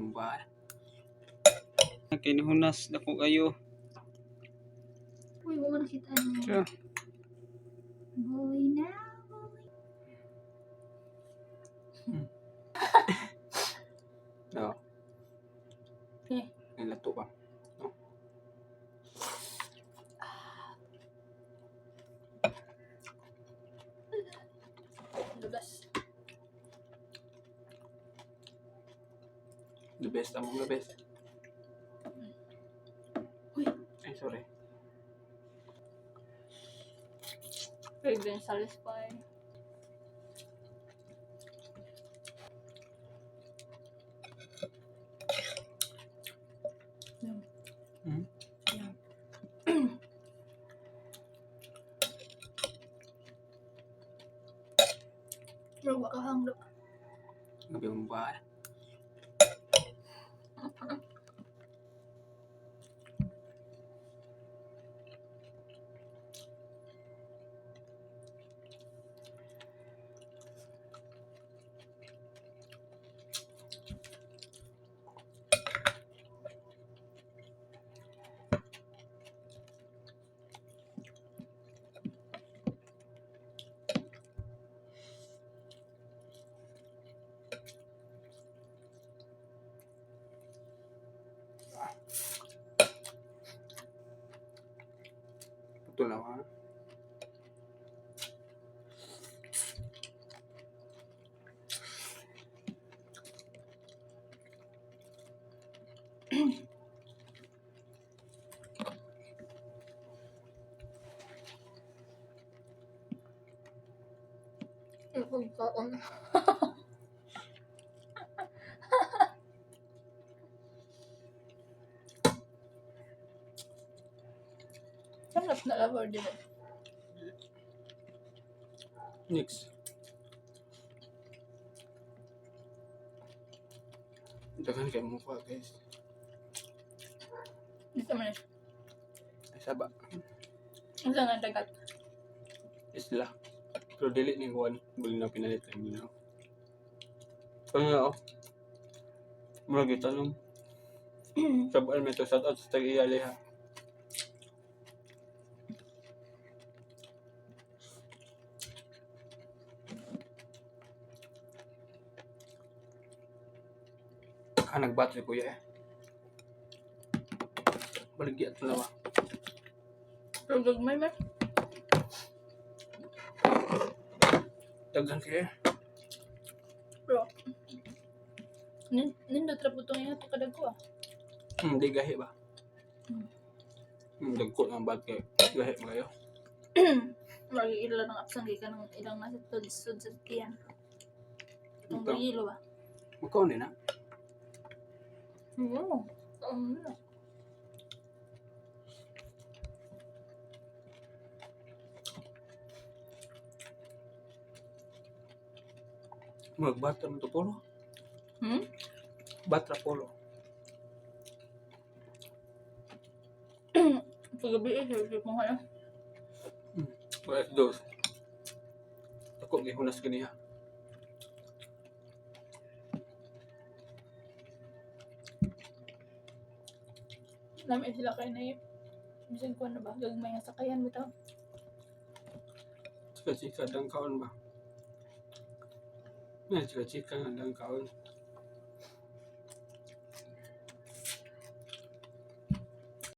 Gabi mo ba? Kinihunas, dako kayo. Uy, wala nakita niya. Siya. Boy na, boy. No. Eh. Nilato ba? No. Lugas. The best, among the best. Uy. Ay, sorry. Very been satisfied. Yeah. Yeah. Pero baka hangdo. Gabi mo ba? Putol na ako, ha? Ipagkaon. Sarap na labor, di ba? Next. Daghan kay mukha, guys. Dito man eh. Ay, saba. Ang nga dagat. Isla. Pero dili ni Juan. Buli na pinalit ang ginaw. Kaya nga, oh. Murag itanong. Sabaan may to, shout out sa tag-iyali ha. Ah, nagbattery kuya eh. Baligya at lawa. Pero gagmay man. Daghan kayo eh. Pero, nindot ra po itong iya ito kadag ko ah. Di gahi ba? Hmm. Dagko ng bad kayo. Gahi mo kayo. Lagi ila ng apsan kay kanang ilang nasa tulisod sa tiyan. Itong Ito. yelo ba? Magkaon din na. Oo. Kaon na. Magbatra mo to polo. Hmm? Batra polo. Pagabi eh, sabi mo kayo. Wala dos. Ako gihunas ganiha. Lami sila kayo na yun. Bisan ko ano ba, gagmay nga sakayan bitaw. Chika-chika dang kaon ba? May chika-chika nga dang kaon.